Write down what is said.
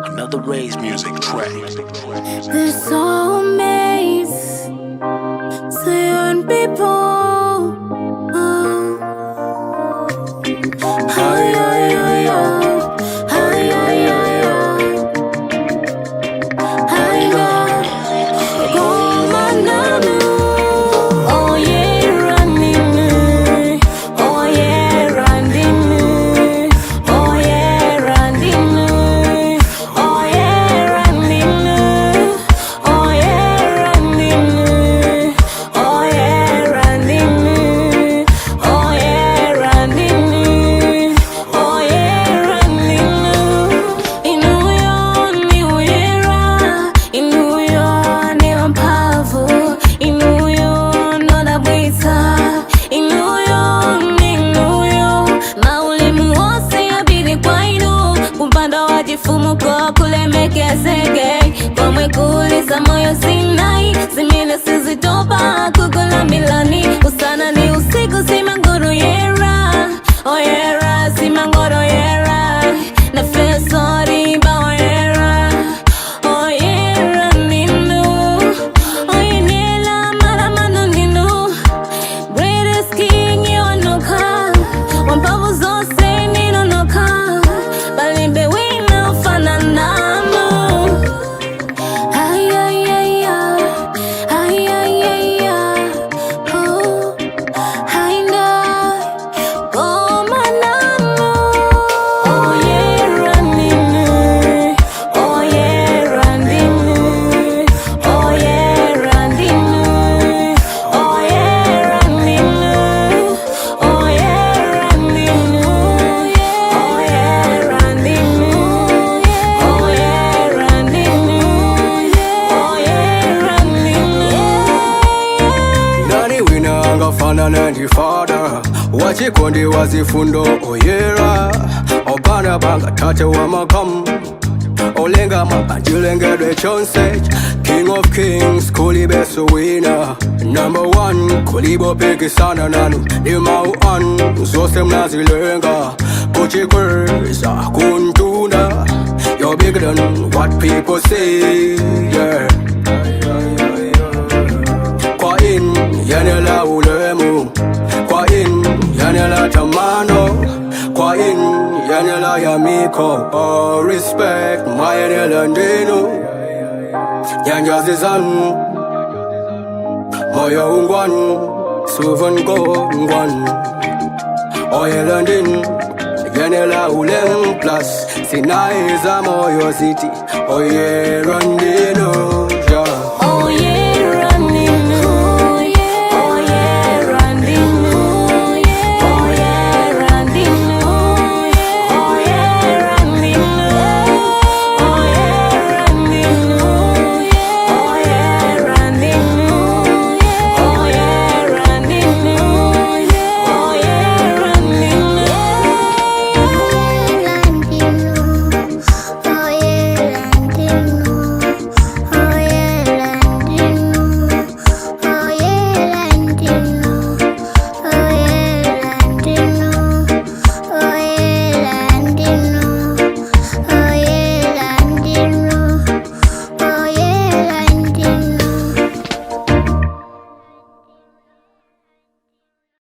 Another Ray's music track. They're soulmates, certain people. Oh. Ay, ay, ay, ay. Ay, ay, ay, ay. Ay, koma nanu. Oyera ndinu. Oyera ndinu. Oyera ndinu. Oyera ndinu. Oyera ndinu. Oyera ndinu. Oyera ndinu. Oyera ndinu. Inuyo ni oyera. Inuyo ni wamphamvu. Inuyo nodabwitsa. Inuyo inuyo. Maulemu wose apite kwa inu. Kumpando wa chifumu kulemekezeke. Komwe kuli zamoyo zinayi zimene sizitopa kukulambirani usana ni usiku zimangoroyera oyera zimangoroyera nafesori oyera oyera ndinu oyenera matamando ndinu. Greatest king yonoka wamphamvu zonse ninonoka palibe wina ofana nanu. Ay, ay, ay, ay, ay, ay, ay, ay, oh, I know, koma nanu. Oyera ndinu, oyera ndinu, oyera ndinu, oyera ndinu, oyera ndinu, oyera ndinu, oyera ndinu, oyera ndinu. Ndani wina angafanana ndi Father wachikondi wazifundo oyera opanda banga tate wa makamu olenga mapachilengedwe chonse, King of Kings, kulibenso wina, number one kulibe opikisana nanu ndi mau anu zonse mnazilenga kuchikweza kuntunda. You're bigger than what people say, yeah. Kwa inu yenela ulemu, kwa inu yenela tamando, kwa inu yenela yamiko. Oh, respect mayenela ndinu nyanja zizanu moyo ungwanu silver gold ngwanu oyela ndinu yenela ulemu plus sinayi za moyo ziti oyera ndinu.